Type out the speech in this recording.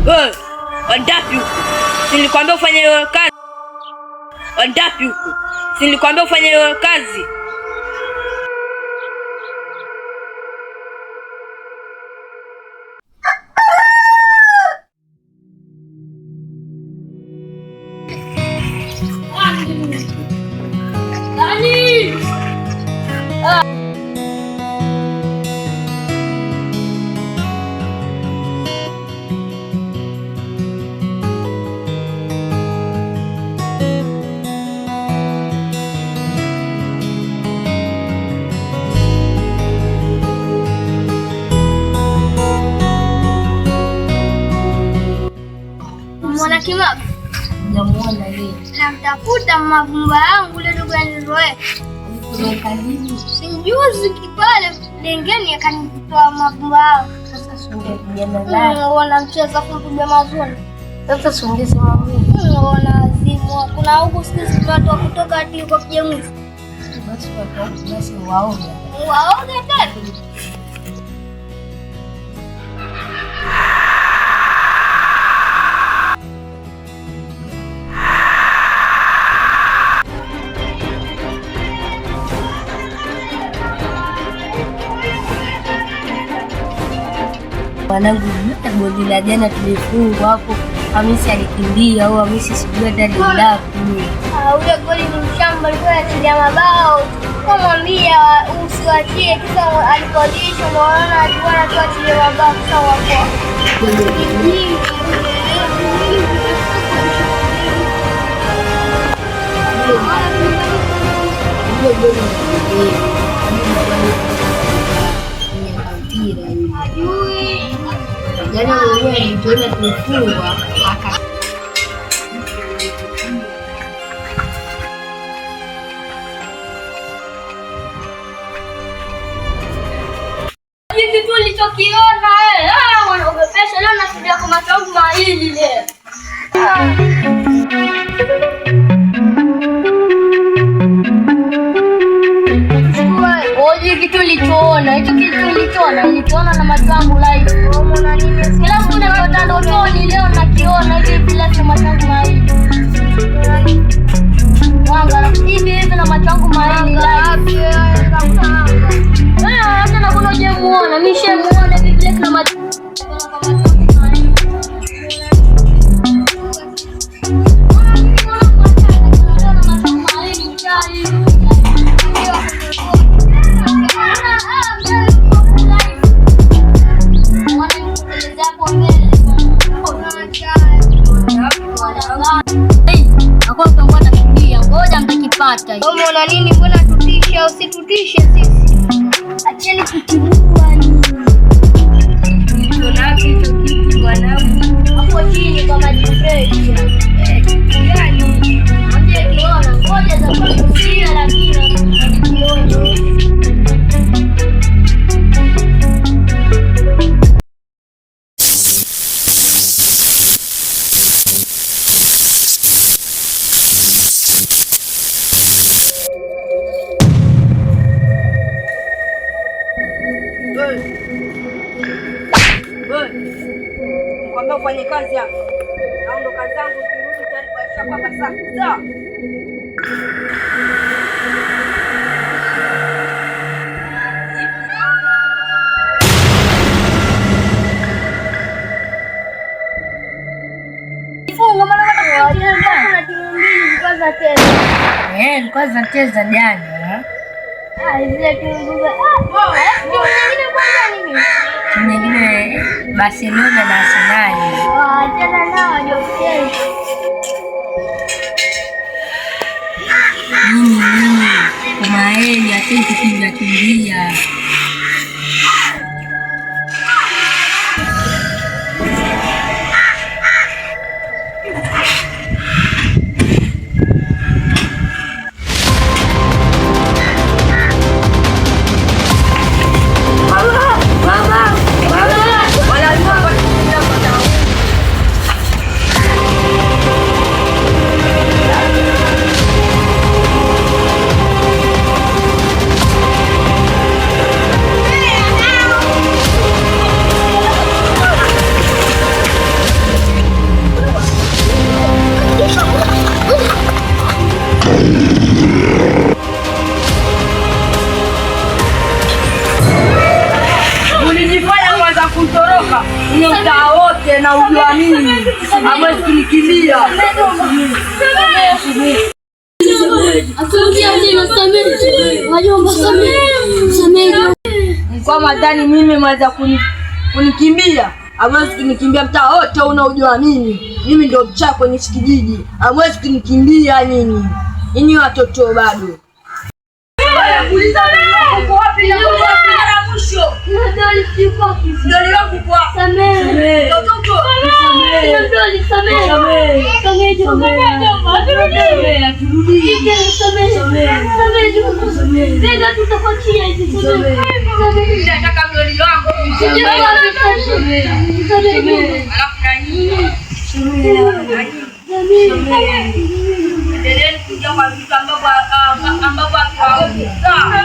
Wewe, wandapi huko? Si nilikwambia ufanye hiyo kazi? Wandapi huko? Si nilikwambia ufanye hiyo kazi? Mwana Kimago Sijamuona yeye. Namtafuta mavumba yangu ile dogo yanizoea. Sijuzi kipale lengeni akanitoa mavumba yangu. Sasa sungepigana naye. Wanamcheza kumpiga mazuri. Sasa sungesema mimi. Wanazimu kuna huku siku hizi watu wa kutoka hadi kwa piga mwizi. Basi watu basi waoga. Waoga tena. Mwanangu, goli la jana tulifungwa hapo, Hamisi alikimbia au Hamisi sijui hata alienda kule. Ule goli ni mshamba, alikuwa anachilia mabao. Kamwambia usiwachie, kisa alikodisha, unaona alikuwa anatoa chilia mabao kisa wako. Ile goli ni mpira yule. Hajui. Jana mwenyewe alituona tumefungwa aka Hivi tu ulichokiona eh, wanaogopesha leo nashuhudia kwa macho yangu mawili leo. Oje kitu ulichoona, hicho kitu ulichoona, nilichoona na macho yangu live. Kila mtu anaota ndotoni leo nakiona hivi bila na macho yangu mawili. Mwanga hivi hivi na macho yangu mawili live. Hata na kuna hujamuona, mimi nishamuona hivi vile na macho Ngoja mtakipata. Umeona nini? Mbona tutishe? Usitutishe sisi. Acheni kutibua nyinyi. Niko hicho kitu mwanangu. Hapo chini kwa maji fresh. Yaani Hamja kiona, ngoja za kusia lakini hamkiona. wewe, nikwambia ufanye kazi hapa. Naondoka zangu kirudi tayari kwa kwamba safi. Sawa? Funga maana kuna timu mbili zilikuwa zinacheza. Eh, nilikuwa zinacheza jana. Zile timu mbili. Timu nyingine kwanza nini? Timu nyingine Barcelona na Arsenal. Achana nao wajua kucheza. Nini nini? Kumaeli acheni kukimbia kimbia. Kwa madhani mimi mweza kunikimbia, hamwezi kunikimbia. Mtaa wote unaojua mimi, mimi ndio mchaa kwenye hichi kijiji, hamwezi kunikimbia nyinyi. Nyinyi watoto bado. Nataka mdoli wangu. Alafu na nyinyi endeleeni kuja kwa vitu ambavyo haviwahusu. Sawa?